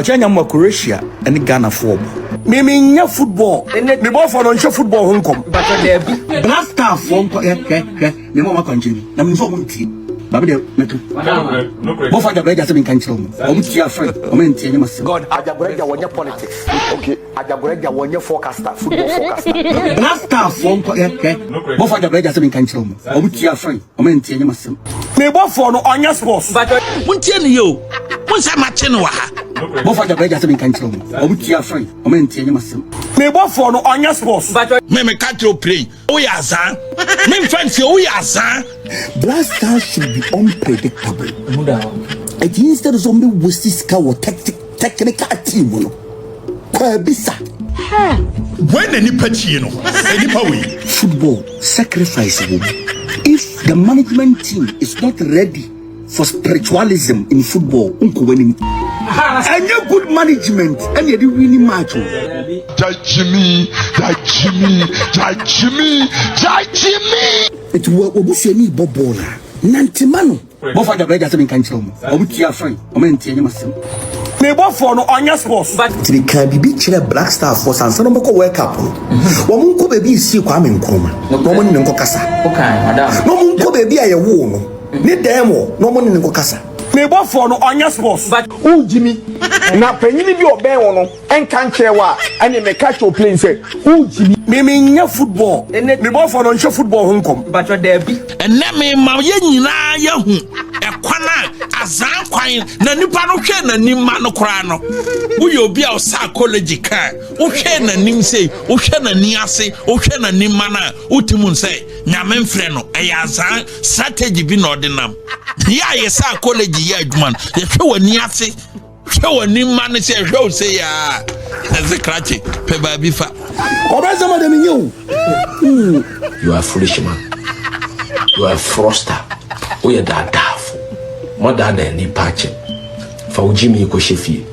Ɔkyɛ nya ma Croatia ne Ghana foɔ bɔ. Me me nyɛ football. Me bɔfoɔ no nhyɛ football ho nkɔm. Black Star foɔ nkɔ hwɛ hwɛ hwɛ me ma wɔn akwankyerɛ bi na me nso wɔn ntie. Babi deɛ mɛka. Bɔfo Agyagora agya sɛ menka nkyerɛ wɔn. Wɔn tie afrɛ wɔn ntie nyɛ masɛm. God Agyagora agya wɔnyɛ politics. Okay Agyagora agya wɔnyɛ forecaster football forecaster. Black Star foɔ nkɔ hwɛ hwɛ Bɔfo Agyagora agya sɛ menka nkyerɛ wɔn. Wɔn tie afrɛ wɔn ntie nyɛ masɛm. Me bɔfoɔ no ɔnyɛ sports. Montie no yie o. Mo sɛ makye no wɔ ha. Bɔfo Agyagora agya sɛ menka nkyerɛ wɔn. Wɔn tie afrɛ wɔn ntie nyɛ masɛm. Me bɔfoɔ no ɔnyɛ sports. Me meka kyerɛ wo pray. Woyɛ azaa. Memfa nsie woyɛ azaa. Black Stars should be unpredictable. Eti instead of wɔn bɛ waste sika wɔ technical team no, kɔ abisa. Wei na nipa tie no, nipa wei. Football sacrifice wɔ mu. If the management team is not ready for spiritualism in football, nkɔ w'anim. Ɛnyɛ good management ɛna yɛde winning match o. Judge me, judge me, judge me, judge me. Eti wɔ obusuani bɔ bɔɔl a nantema no. Bɔfo Agyagora agya sɛ menka nkyerɛ wɔn. Wɔn tie afrɛ wɔn ntie nyɛ masɛm. Me bɔfoɔ no ɔnyɛ sports. Nti meka biribi kyerɛ Black Star foɔ sansa na wɔbɛkɔ World Cup no. Wɔn nkɔ baabi esie Kwame Nkrumah na wɔn ne ne nkɔ kasa. Na wɔn nkɔ baabi a yɛwoo no ne dan mu na wɔn ne ne nkɔ kasa. Me bɔfoɔ no ɔnyɛ sports. Wogyi mi na panyini bi ɔbɛn wo no ɛnka nkyerɛ wo a, ɛne meka kyerɛ wo plain sɛ wogyi mi. Me me nyɛ football. Me bɔfoɔ no nhyɛ football ho nkɔm. Ɛnɛ me ma yɛn nyinaa yɛhu ɛkwan a azan kwan na nipa no hwɛ n'anim ma no koraa no. Woyɛ obi a ɔsa college kaa, wohwɛ n'anim sei, wohwɛ n'ani ase, wohwɛ n'anim ma no a, wotumi sɛ Nyame mfrɛ no, ɛyɛ azan strategy bi na ɔde nam. Yɛ a yɛsa college yɛ adwuma no, yɛhwɛ w'ani ase, hwɛ w'anim ma no sɛ ɛhwɛ wo sɛ yɛ a ɛsɛ krakye pɛ baabi fa. Ɔbɛsɛm a dɛm nyɛ o. You are a foolish man. You are a fraudster. Woyɛ daadaafo. Mɔdaadaa nipa akyɛ. Fa wo gyimi kɔhyɛ fie.